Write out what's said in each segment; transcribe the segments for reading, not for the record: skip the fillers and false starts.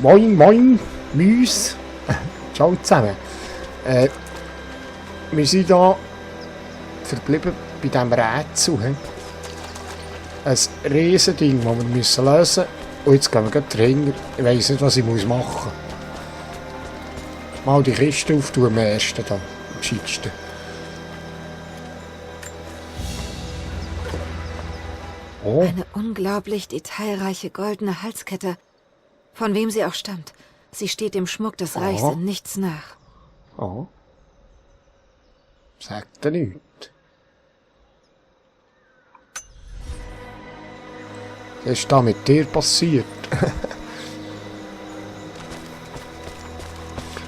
Moin, moin, Müs. Ciao zusammen. Wir sind hier verblieben bei diesem Rätsel. Ein riesen Ding, das wir lösen müssen. Und jetzt gehen wir gleich dahinter. Ich weiss nicht, was ich machen muss. Mal die Kiste auftun am ersten da. Am gescheitsten. Oh. Eine unglaublich detailreiche goldene Halskette. Von wem sie auch stammt. Sie steht dem Schmuck des Reichs in nichts nach. Oh. Sagt er nichts. Was ist da mit dir passiert?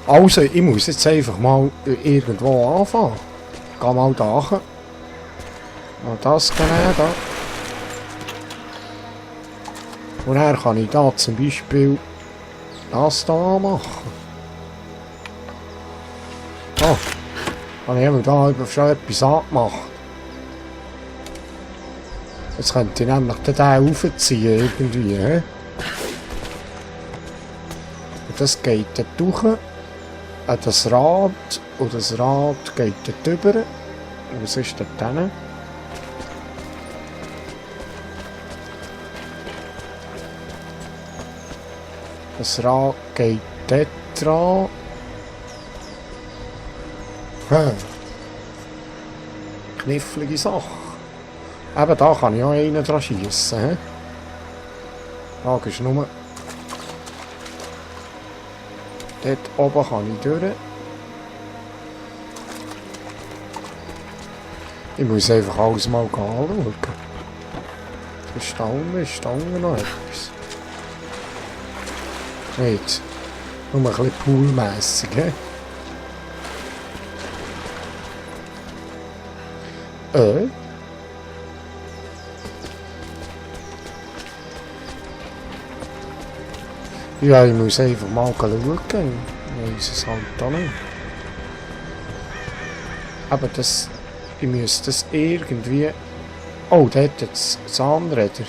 Also, ich muss jetzt einfach mal irgendwo anfangen. Geh mal da hin. Mal das nehmen, da. Und dann kann ich da zum Beispiel das da machen. Oh, habe ich da schon etwas angemacht. Jetzt könnte ich nämlich den raufziehen irgendwie. He? Und das geht dort durch an das Rad. Und das Rad geht dort rüber. Und was ist dort hin? Das Rad geht dort dran. Knifflige Sache. Eben da kann ich auch einen dran schiessen. Die Frage ist nur... Dort oben kann ich durch. Ich muss einfach alles mal anschauen. Ist da unten noch etwas? Nicht. Nur ein bisschen poolmässig, he? Ja, ich muss einfach mal schauen. Ich weiss es halt auch nicht. Aber das... Ich müsste das irgendwie... Oh, da hat jetzt Zahnräder.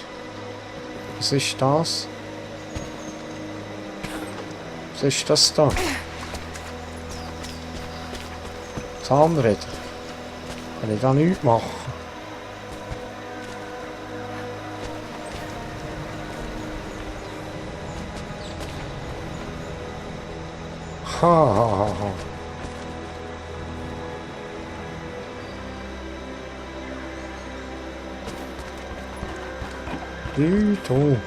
Was ist das? Was ist das da? Zahnräder. Kann ich da nichts machen? Ha ha ha ha. Leute.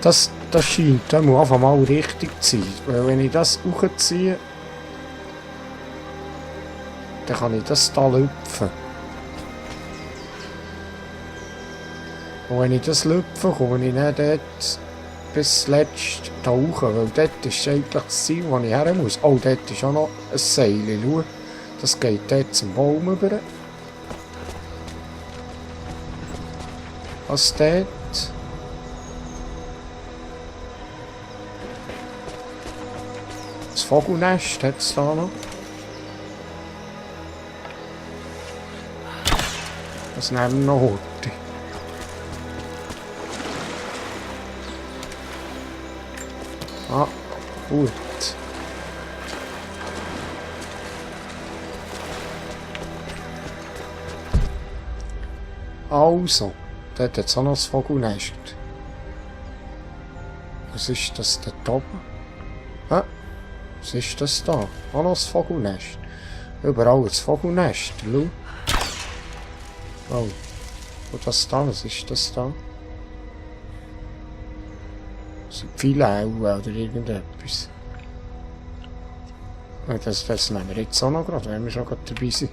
Das scheint da muss einfach mal richtig zu sein. Weil wenn ich das hochziehe, dann kann ich das da lüpfen. Und wenn ich das lüpfe, komme ich dann dort bis zuletzt tauchen. Weil dort ist eigentlich das Ziel, wo ich her muss. Oh, dort ist auch noch ein Seil. Schau, das geht dort zum Baum über. Was dort? Das Vogelnest hat es da noch. Das nehmen wir noch heute. Ah, gut. Also, dort hat es auch noch das Vogelnest. Was ist das dort oben? Ah, was ist das da? Auch noch das Vogelnest. Überall das Vogelnest. Schau. Oh. Und das da? Was ist das da? Das sind viele Augen oder irgendetwas. Und das nehmen wir jetzt auch noch gerade, wenn wir schon gerade dabei sind.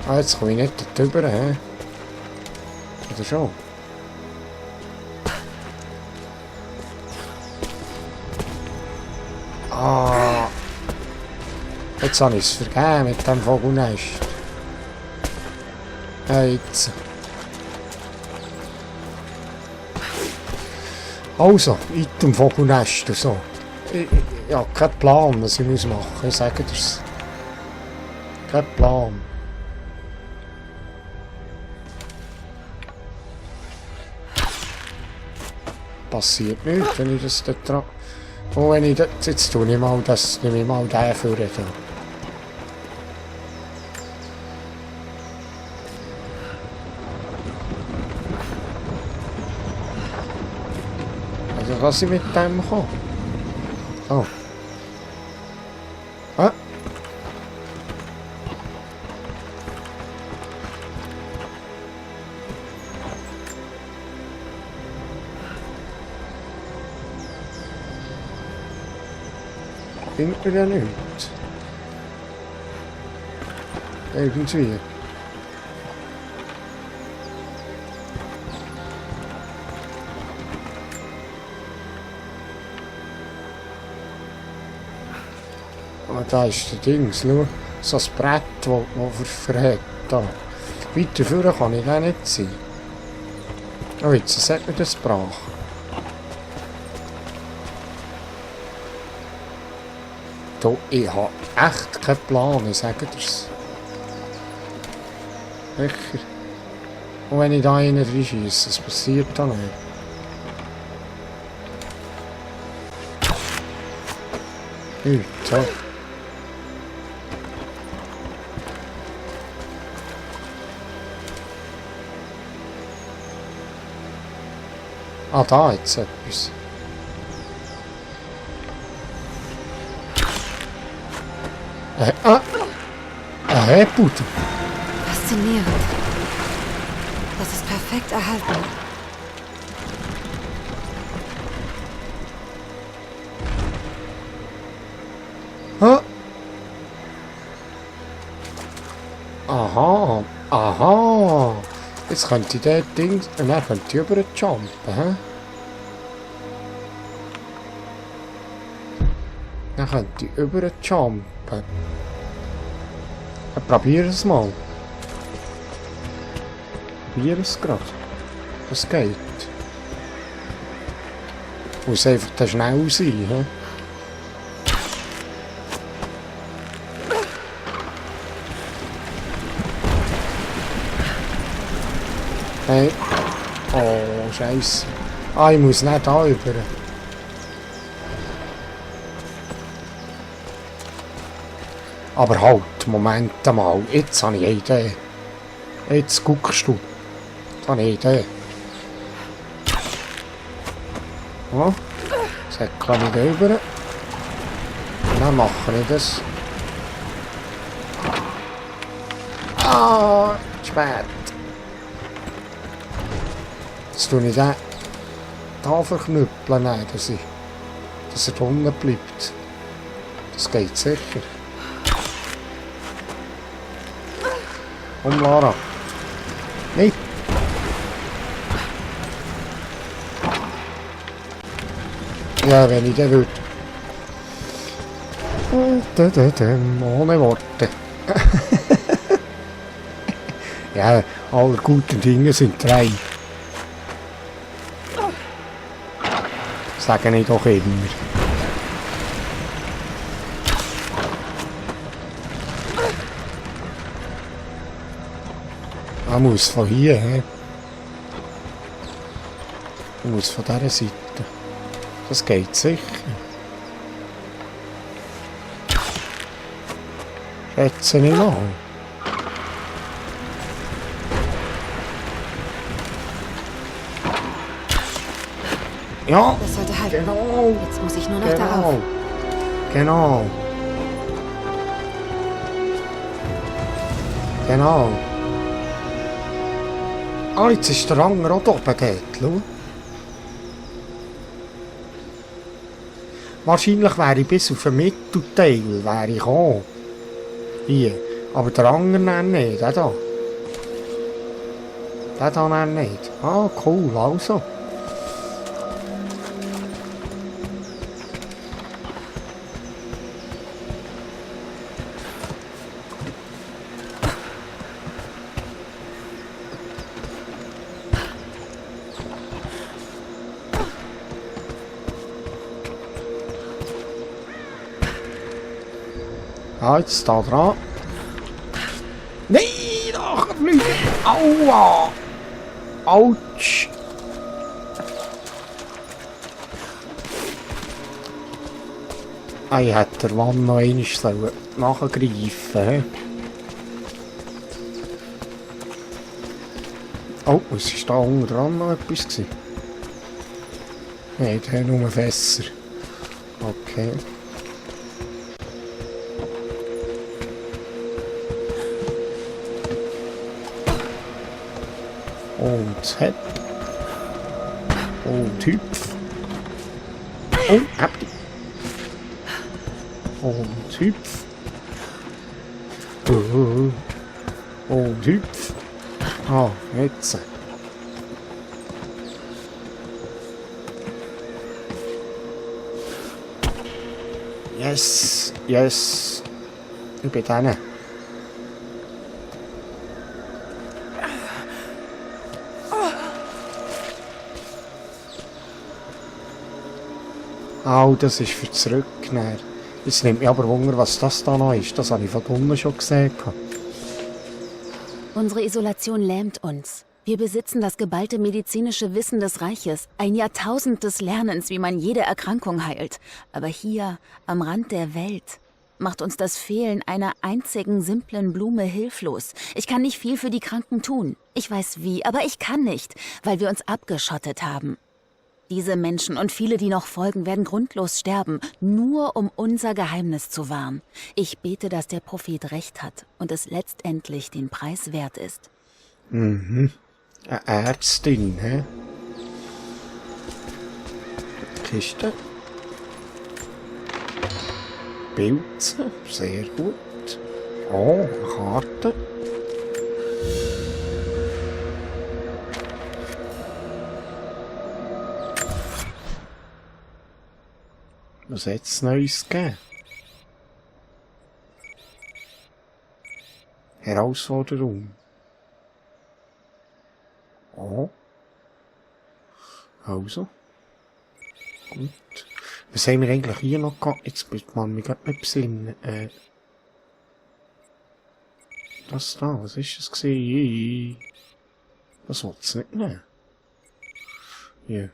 Ah, jetzt komme ich nicht dort rüber, hä? Oder schon? Ah! Jetzt habe ich es vergeben mit dem Vogelnest. Jetzt. Also, in dem Vogelnest und so. Ich habe keinen Plan, was ich machen muss. Ich sage dir's. Kein Plan. passiert nichts, wenn ich das da dran... Und wenn ich das... Jetzt tue ich mal das... Nehme ich mal den für da. Also was ich mit dem kommen? Oh. Ah. Findet man ja nichts. Irgendwie. Ah, da ist der Dings, schau. So ein Brett, das verhält. Da. Weiter vorne kann ich da nicht sein. Oh, jetzt hat mir das gebracht. Ich habe echt keinen Plan, ich sage dir's. Sicher. Und wenn ich da einen reinschieße, das passiert dann nicht. Nichts, so. Ah, da jetzt etwas. Ein Hebpuder. Faszinierend. Das ist perfekt erhalten. Ah. Aha, aha. Jetzt könnte ich das Ding... Und dann könnte ich über jumpen, hä? Dann könnte ich über jumpen. Probier es mal. Probier es gerade. Das geht. Muss einfach da schnell sein, hä? Hey. Oh, Scheiße. Ah, ich muss nicht da über. Aber halt, Moment mal, jetzt habe ich eine Idee. Jetzt guckst du. Jetzt habe ich eine Idee. Ja, säckle ich da rüber. Und dann mache ich das. Ah, spät. Jetzt tue ich den da verknüppeln, dass er da unten bleibt. Das geht sicher. Lara. Nicht. Ja, wenn ich den würde. Ohne Worte. Ja, alle guten Dinge sind drei. Sage ich doch immer. Man muss von hier, he? Man muss von dieser Seite. Das geht sicher. Schätze ich mal. Ja, Das sollte halten. genau. Jetzt muss ich nur noch darauf. Genau. Genau. Ah, jetzt ist der Anger auch oben dort, schau. Wahrscheinlich wäre ich bis auf den Mittelteil gekommen. Hier. Aber der Anger dann nicht, der da. Der da dann nicht. Ah, cool, also. Ja, jetzt da dran. Nein, doch nicht. Aua. Autsch. Ich hätte der Mann noch einmal nachgreifen sollen. Oh, was ist da unten dran noch etwas gewesen? Nein, da nur Fässer. Okay. Und hat. Und hüpf. Oh, hab die. Und hüpf. Und hüpf. Ah, jetzt. Yes, yes. Ich bin dran. Oh, das ist für zurücknehmen. Jetzt nimmt mich aber Wunder, was das da noch ist. Das habe ich von unten schon gesehen. Unsere Isolation lähmt uns. Wir besitzen das geballte medizinische Wissen des Reiches, ein Jahrtausend des Lernens, wie man jede Erkrankung heilt. Aber hier, am Rand der Welt, macht uns das Fehlen einer einzigen simplen Blume hilflos. Ich kann nicht viel für die Kranken tun. Ich weiß wie, aber ich kann nicht, weil wir uns abgeschottet haben. Diese Menschen und viele, die noch folgen, werden grundlos sterben, nur um unser Geheimnis zu wahren. Ich bete, dass der Prophet recht hat und es letztendlich den Preis wert ist. Mhm. Eine Ärztin, hä? Kiste. Pilze, sehr gut. Oh, eine Karte. Was hat es Neues gegeben? Herausforderung. Oh. Also. Gut. Was haben wir eigentlich hier noch gehabt? Jetzt bist man mich gerade nicht besinnen. Das da, was ist das gewesen? Das wollte es nicht nehmen. Hier.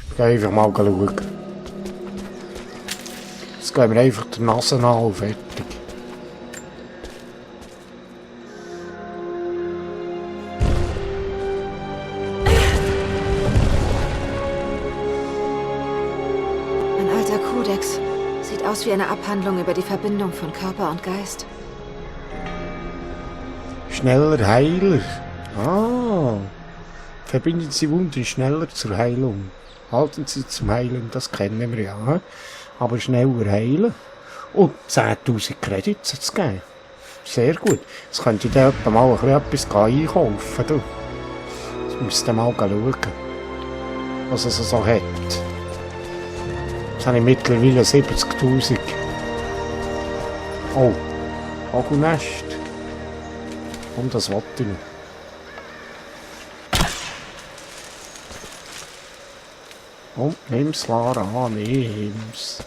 Ich gehe einfach mal schauen. Jetzt gehen wir einfach die Nase an und fertig. Ein alter Kodex. Sieht aus wie eine Abhandlung über die Verbindung von Körper und Geist. Schneller Heiler. Ah. Verbinden Sie Wunden schneller zur Heilung. Halten Sie zum Heilen, das kennen wir ja. Aber schneller heilen. Und 10.000 Credits zu geben. Sehr gut. Jetzt könnte ich da etwa mal etwas einkaufen. Du. Jetzt müsst ihr mal schauen, was es so hat. Jetzt habe ich mittlerweile 70.000. Oh, Vogelnest. Und das wollte ich nicht. Und nimm's, Lara, nimm's.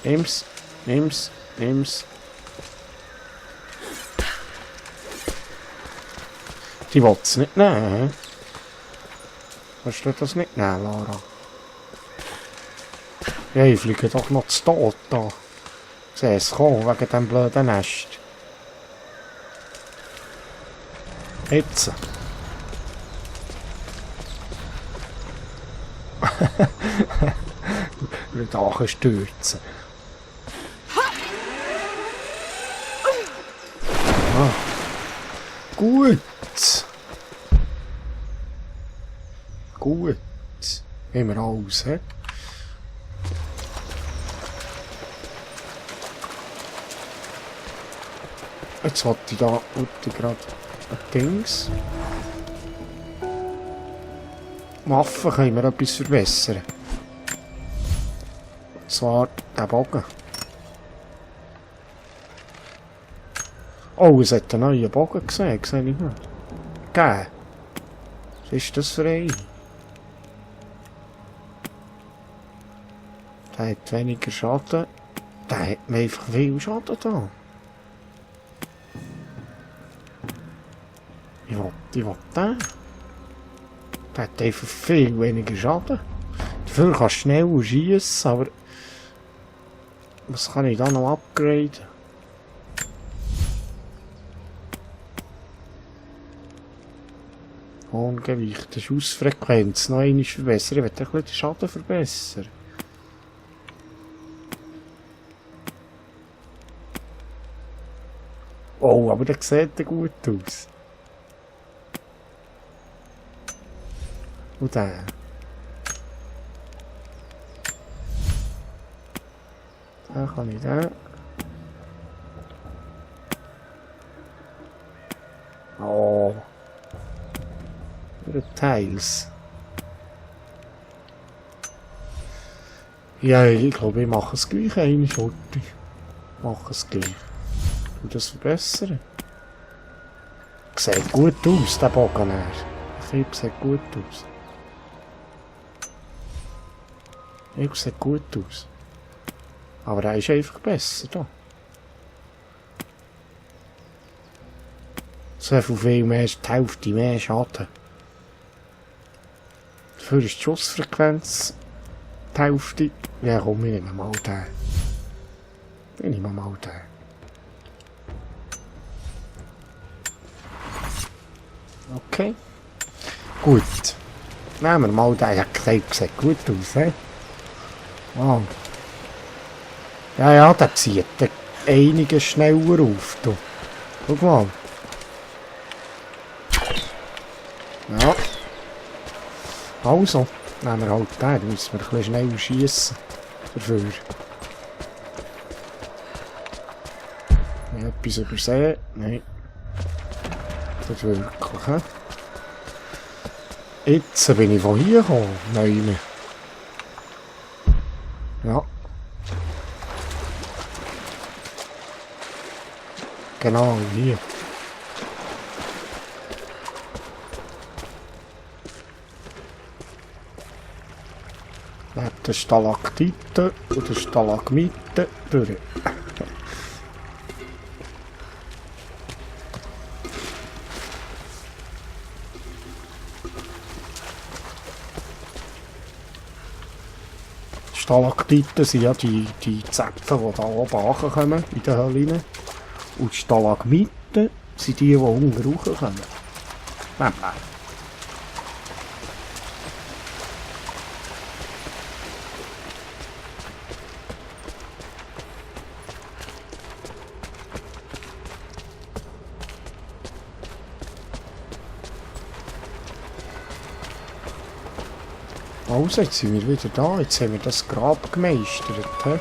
Nimm's. Die wollt's nicht nehmen. Kannst du das nicht nehmen, Lara? Ja, ich fliege doch noch zu Tod da. Siehst du, komm, wegen dem blöden Nest. Jetzt. Mit Achen stürzen. Ah. Gut. Gut. Haben wir alles, he? Jetzt wollte ich da gerade ein Dings. Waffen können wir etwas verbessern. Und zwar den Bogen. Oh, es hat einen neuen Bogen gesehen, sehe ich nicht. Gell? Was ist das für ein? Der hat weniger Schaden. Der hat mir einfach viel Schaden da. Ich will den. Der hat einfach viel weniger Schaden. Dafür kannst du schnell schiessen, aber... Was kann ich da noch upgraden? Horngewicht, das ist Schussfrequenz. Noch einmal verbessern. Ich will ein bisschen den Schaden verbessern. Oh, aber der sieht ja gut aus. Und der. Da kann ich den. Oh. Wieder Teils. Ja, ich glaube, ich mache es gleich eine Schurte. Ich mache es gleich. Und das verbessern. Sieht gut aus, der Bogen. Der Kipp sieht gut aus. Ich sieht gut aus. Aber er ist einfach besser da. So viel mehr, die Hälfte mehr Schaden. Dafür ist die Schussfrequenz die Hälfte. Ja komm, ich nehme mal den. Ich nehme mal den. Okay. Gut. Nehmen wir mal den. Ich habe gesagt, sieht gut aus, he? Wow. Ja, ja, der zieht einiges schneller auf. Du. Guck mal. Ja. Also, nehmen wir halt den. Da müssen wir ein bisschen schnell schiessen. Dafür. Etwas übersehen? Nein. Das wirklich, he? Jetzt bin ich von hier gekommen. Nein. Ja. Genau, hier. Neben den Stalaktiten und den Stalagmiten durch. Stalaktiten sind ja die Zäpfe, die da oben rauskommen, in den Höhlen. Und die Stalagmiten sind die unten rauskommen. Nein. Also, jetzt sind wir wieder da. Jetzt haben wir das Grab gemeistert. He?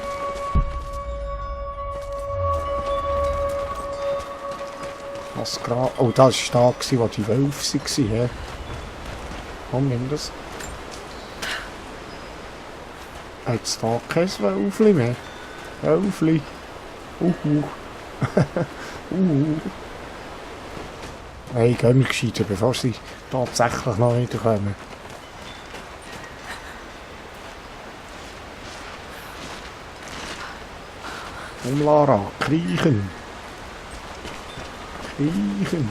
Das Grab... Oh, das war da, wo die Wölfe waren. Komm, nimm das. Jetzt da kein Wölfli mehr. Wölfli. Nein, gehen wir gescheiter, bevor sie tatsächlich noch wiederkommen. Lara, kriechen. Kriechen.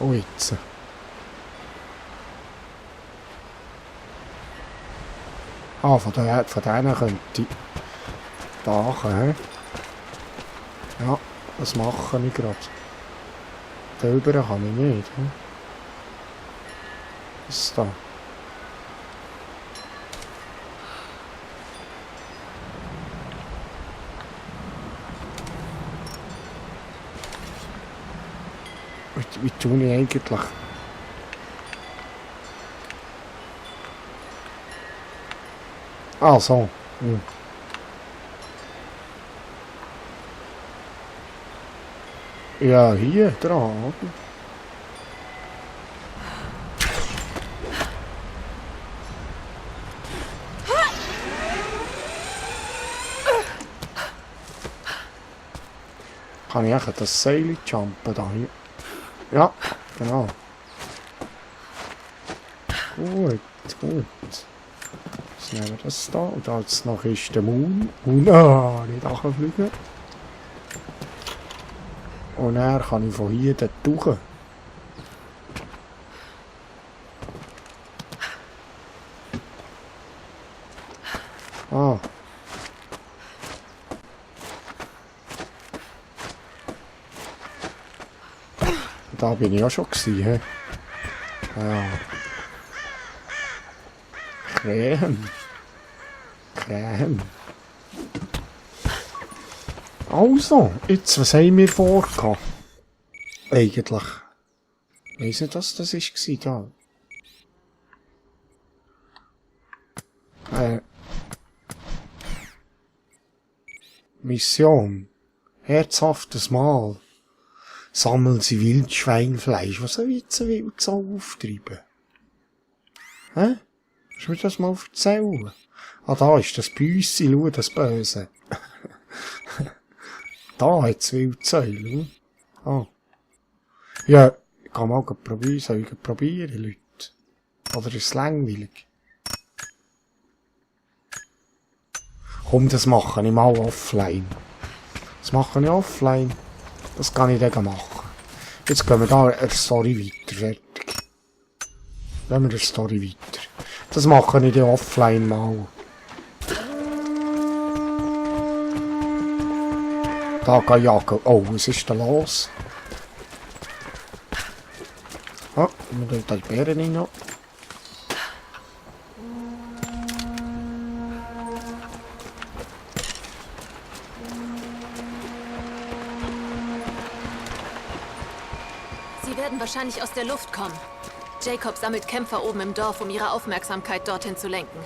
Oh, jetzt. Ah, von denen könnte ich dachen, he? Ja, das mache ich gerade. Darüber kann ich nicht, he? Was ist da? Wie tue ich eigentlich? Ah, so. Hm. Ja, hier dran, oder? Kann ich echt das Seil jumpen da hier? Ja, genau. Gut, gut. Jetzt nehmen wir das da. Und jetzt noch ist der Moon. Und nicht nachfliegen. Und dann kann ich von hier dort durch. Da bin ich ja schon gewesen, hä? Ja. Creme. Creme. Also, jetzt, was haben wir vorgehabt? Eigentlich. Weiss nicht, was das war da. Mission. Herzhaftes Mahl. Sammeln Sie Wildschweinfleisch. Was soll ich jetzt wild so auftreiben? Hä? Kannst du mir das mal erzählen? Ah, da ist das Büssi, schau, das Böse. Da hat's Wildzeug, hm? Ah. Ja, ich kann mal probieren, soll ich probieren, Leute? Oder ist es langweilig? Komm, das mache ich mal offline. Das mache ich offline. Das kann ich dann machen. Jetzt gehen wir da eine Story weiter. Fertig. Gehen wir der Story weiter. Das mache ich dann offline mal. Da kann ich jagen. Oh, was ist da los? Ah, wir tun da die Beeren rein noch. Sie werden wahrscheinlich aus der Luft kommen. Jacob sammelt Kämpfer oben im Dorf, um ihre Aufmerksamkeit dorthin zu lenken.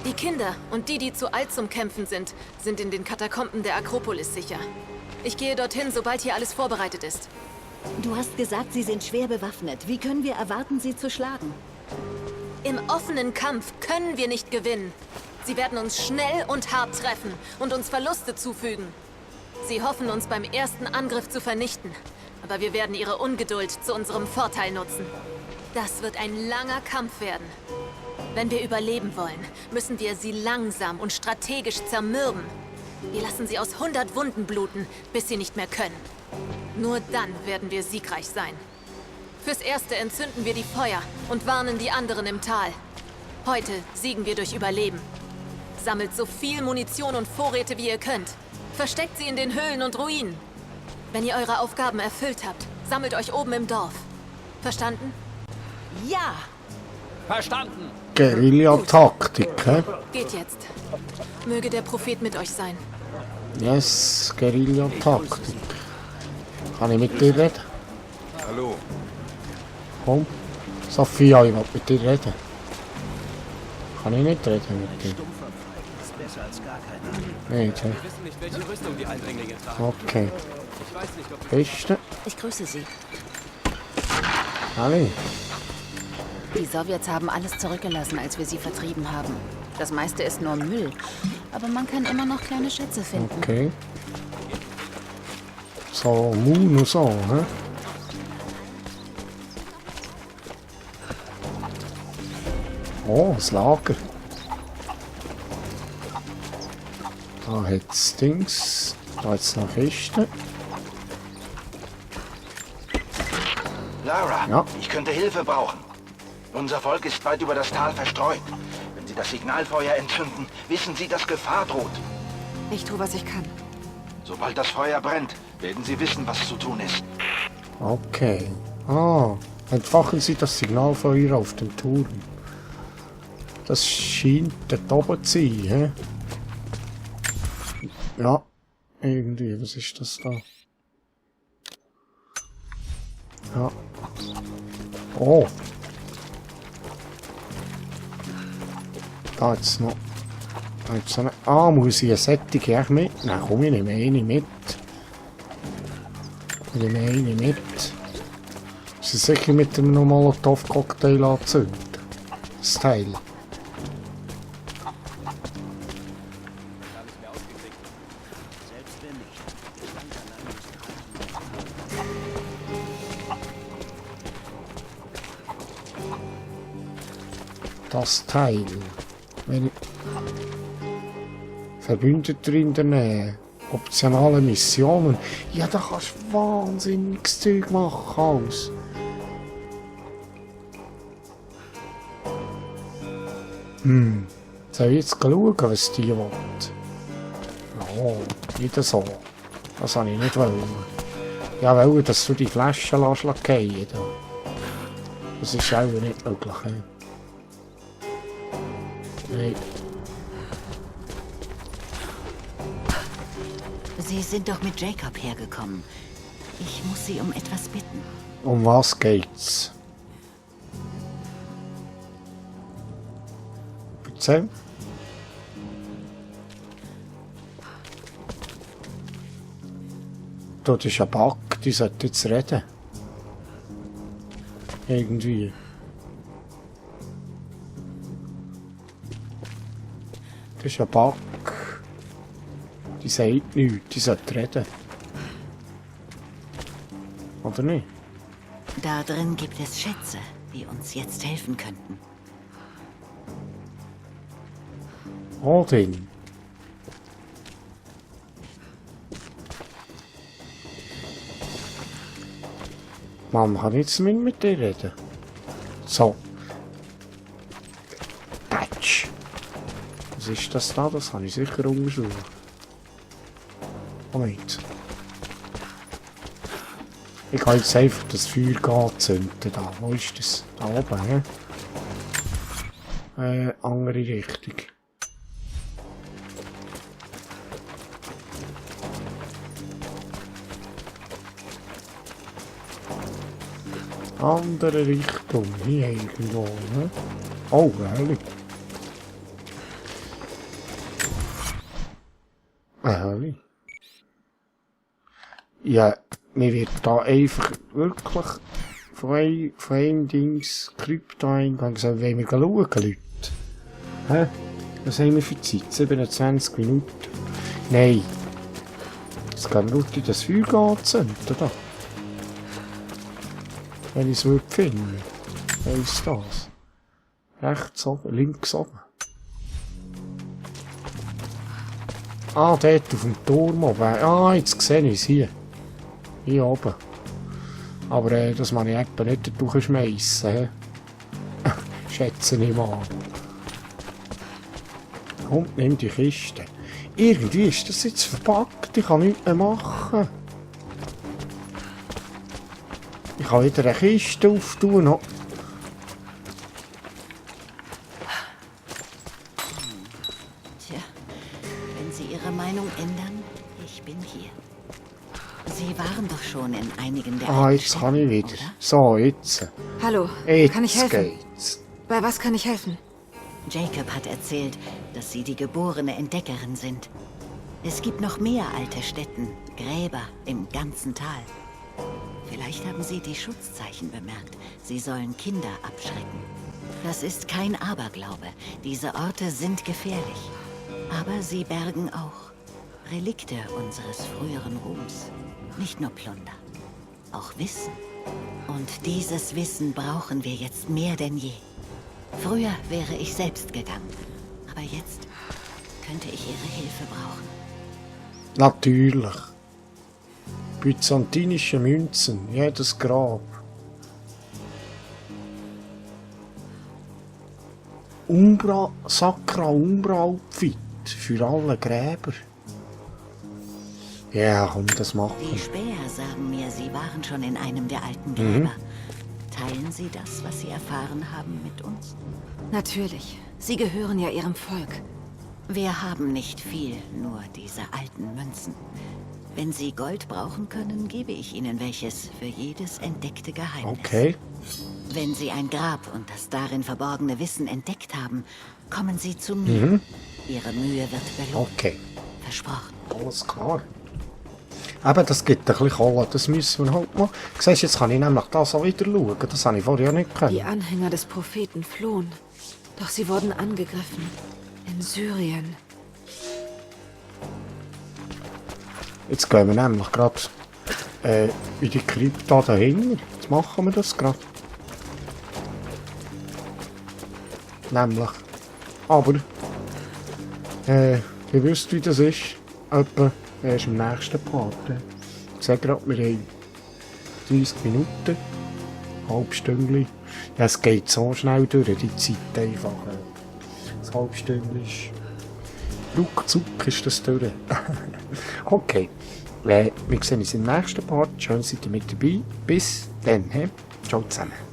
Die Kinder und die zu alt zum Kämpfen sind in den Katakomben der Akropolis sicher. Ich gehe dorthin, sobald hier alles vorbereitet ist. Du hast gesagt, sie sind schwer bewaffnet. Wie können wir erwarten, sie zu schlagen? Im offenen Kampf können wir nicht gewinnen. Sie werden uns schnell und hart treffen und uns Verluste zufügen. Sie hoffen, uns beim ersten Angriff zu vernichten. Aber wir werden ihre Ungeduld zu unserem Vorteil nutzen. Das wird ein langer Kampf werden. Wenn wir überleben wollen, müssen wir sie langsam und strategisch zermürben. Wir lassen sie aus 100 Wunden bluten, bis sie nicht mehr können. Nur dann werden wir siegreich sein. Fürs Erste entzünden wir die Feuer und warnen die anderen im Tal. Heute siegen wir durch Überleben. Sammelt so viel Munition und Vorräte, wie ihr könnt. Versteckt sie in den Höhlen und Ruinen. Wenn ihr eure Aufgaben erfüllt habt, sammelt euch oben im Dorf. Verstanden? Ja! Verstanden! Guerilla-Taktik, hä? Geht jetzt. Möge der Prophet mit euch sein. Yes, Guerilla-Taktik. Kann ich mit dir reden? Hallo. Komm. Sophia, ich will mit dir reden. Kann ich nicht reden mit dir? Nicht, hä? Wir wissen nicht, welche Rüstung die Eindringlinge tragen. Okay. Ich weiß nicht, ob Beste. Ich grüße Sie. Alle. Die Sowjets haben alles zurückgelassen, als wir sie vertrieben haben. Das meiste ist nur Müll. Aber man kann immer noch kleine Schätze finden. Okay. So, Moon und so, hä? Oh, das Lager. Da hat's Dings. Da hat's noch Kisten. Lara, Ja. ich könnte Hilfe brauchen. Unser Volk ist weit über das Tal verstreut. Wenn Sie das Signalfeuer entzünden, wissen Sie, dass Gefahr droht. Ich tue, was ich kann. Sobald das Feuer brennt, werden Sie wissen, was zu tun ist. Okay. Ah, entfachen Sie das Signalfeuer auf dem Turm. Das scheint dort oben zu sein, hä? Ja, irgendwie, was ist das da? Ja. Oh. Da jetzt noch. Da jetzt noch. Ah, muss ich eine Sättige echt mitnehmen? Komm, ich nehme eine mit. Ich nehme eine mit. Ist sie sicher mit einem Molotov-Cocktail anzünden? Das Teil. Das Teil. Wenn Verbündeter in der Nähe. Optionale Missionen. Ja, da kannst du wahnsinniges Zeug machen. Alles. Soll ich jetzt schauen, was die will? Ja, nicht so. Das habe ich nicht wollen. Ja, weil, dass du die Flaschen fallen da. Das ist auch nicht möglich. Nein. Sie sind doch mit Jacob hergekommen. Ich muss Sie um etwas bitten. Um was geht's? Erzähl. Dort ist ein Bug, die sollte jetzt reden. Irgendwie. Das ist ein Bug. Die sagt nichts, die sollte reden. Oder nicht? Da drin gibt es Schätze, die uns jetzt helfen könnten. Odin. Man kann jetzt mit dir reden. So. Patsch. Was ist das da? Das habe ich sicher umgesucht. Moment. Ich kann jetzt einfach das Feuer anzünden. Da. Wo ist das? Da oben, hä? Andere Richtung. Andere Richtung, hier irgendwo, ne? Oh, herrlich. Herrlich. Ja, mir wird da einfach wirklich von einem Dings Krypto-Eingang gesagt, wollen wir schauen, Leute? Hä? Was haben wir für Zeit? 27 Minuten? Nein. Es kann nur das Feuer anzünden, da. Wenn ich es finden würde. Wo ist das? Rechts oben, links oben. Ah, dort auf dem Turm oben. Ah, jetzt sehe ich es hier. Hier oben. Aber das kann ich etwa nicht durchschmeissen. Schätze ich mal. Komm, nimm die Kiste. Irgendwie ist das jetzt verpackt. Ich kann nichts mehr machen. Ich kann wieder eine Kiste auftun. Tja, wenn Sie Ihre Meinung ändern, ich bin hier. Sie waren doch schon in einigen der Ah, alten jetzt kann ich Städten, wieder. oder? So, jetzt. Hallo, Jetzt kann ich helfen? geht's. Bei was kann ich helfen? Jacob hat erzählt, dass Sie die geborene Entdeckerin sind. Es gibt noch mehr alte Stätten, Gräber im ganzen Tal. Vielleicht haben Sie die Schutzzeichen bemerkt. Sie sollen Kinder abschrecken. Das ist kein Aberglaube. Diese Orte sind gefährlich. Aber sie bergen auch Relikte unseres früheren Ruhms. Nicht nur Plunder, auch Wissen. Und dieses Wissen brauchen wir jetzt mehr denn je. Früher wäre ich selbst gegangen. Aber jetzt könnte ich Ihre Hilfe brauchen. Natürlich. Byzantinische Münzen, jedes Grab. Sacra Umbra Outfit für alle Gräber. Ja, komm, das machen Die wir. Späher sagen mir, Sie waren schon in einem der alten Gräber. Teilen Sie das, was Sie erfahren haben, mit uns? Natürlich. Sie gehören ja Ihrem Volk. Wir haben nicht viel, nur diese alten Münzen. Wenn Sie Gold brauchen können, gebe ich Ihnen welches für jedes entdeckte Geheimnis. Okay. Wenn Sie ein Grab und das darin verborgene Wissen entdeckt haben, kommen Sie zu mir. Ihre Mühe wird belohnt. Okay. Versprochen. Alles klar. Eben, das gibt ein bisschen Kohle, das müssen wir halt mal. Siehst du, jetzt kann ich nämlich das auch wieder schauen. Das habe ich vorher nicht Die können. Anhänger des Propheten flohen. Doch sie wurden angegriffen. In Syrien. Jetzt gehen wir nämlich gerade in die Krypta dahinter. Jetzt machen wir das gerade. Nämlich. Aber, ihr wisst, wie das ist. Etwa erst im nächsten Part. Ich sage gerade, wir haben 30 Minuten. Halb Stündchen. Ja, es geht so schnell durch, die Zeit einfach. Das halbe Stündchen ist... Ruckzuck ist das durch. Okay. Wir sehen uns im nächsten Part. Schön, seid ihr mit dabei. Bis dann. Ciao zusammen.